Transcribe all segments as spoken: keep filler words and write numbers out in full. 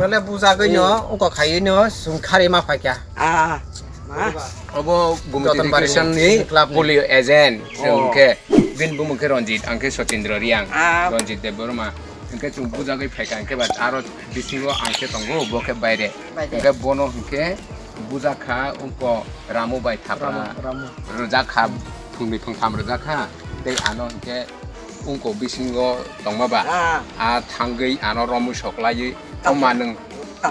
Tole bujagwi no, oh, ungko khaiwi no, chwng khari ma phaikha. Ah, ma. Obo Gumti Joton Bari Recreation ni ni club ni polio agent, oh, chwng khe, bini bumung khe Ranjit, ang khe Sachindra Riang, ah, Ranjit Debbarma. Hwnkhe chwng bujagwi phaikha, hwnkhe ba aro bisingo ang khe tongo, bo khe baire. Baire. Hwnkhe bono hwnkhe bujakha, ungko Ramu bai thapra. Ramu, Ramu. Rwjakha, phungni phungtham rwjakha, tei ano hwnkhe ungko bisingo tongma ba, ah, a thangwi ano romwi soklaiwi, tamo ma nwng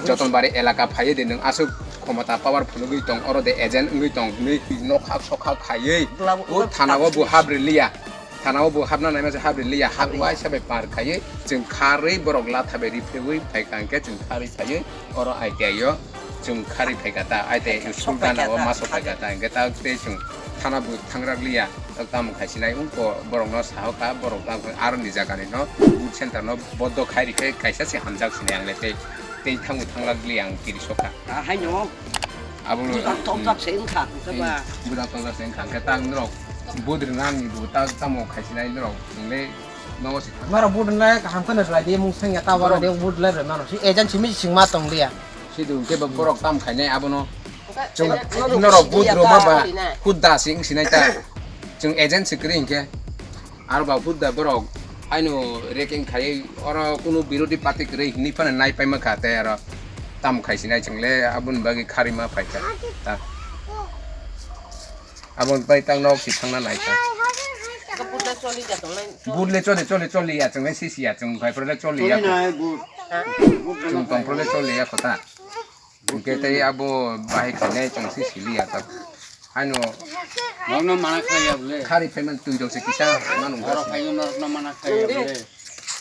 Joton Bari elaka phaiwi de nwng aswk khomota power phunugwi tong, oro de agent wngwi tong hinwi nokhak sokhak khaiwi, o thana o bo hap rwliya, thana o bo hapna naima se hap rwliya, hap waisa bai par khaiwi, chwng kharwi borok latha bai riphewi phaikha hwnkhe chwng kharwi phaiwi oro I T I o. Chwng kharwi phaikha ta, I T I school gana o maso phaikha ta, hwnkhe ta tei chwng thana bo thangrak liya, tak tamo khai sinai, ungko borok no sahokha, borok tamo khai aro ni jaga ni no, boot center no bodo khai rikhe kaisa se hamjak sinai ang le tei, tei thango thanglak liya ang kiri sokha. Ah, haino. Abo no bujak tokjak se wngkha, hwnkhe ba. Bujak tokjak se wngkha, hwnkhe ta norok boot rwna ni bo ta tamo khai sinai norok, hinle nogo se thang. Norok boot rwna kaham kheno rwlai di, mung sengya ta oro de boot rwlai rwmano, si agent simi singma tong liya. Sidu hwnkhe bo borok tam khainai abono. Chwng norok budro ba ba hudda se wng sinai ta. Chwng agent se kwrwi hwnkhe. Aro ba hudda borok aino reking khaiwi oro kunu birodhi party kwrwi hinwi phano nai paima kha tei aro tam khai sinai chwng le aboni bagwi kharwi ma phaikha ta. Aboni bai tang nok si thangna nai kha. Bud le choli choli choli ya chwng le sisi ya chwng bai phro le choli ya. Chwng tong phro le choli ya kho ta. Hwnkhe tei abo bahai khainai chwng se sili ya ta. Haino norokno mana khlai ya bole. Khari phaimani twi rok se kisa manu. Oro phaiwi norokno mana khlai ya bole.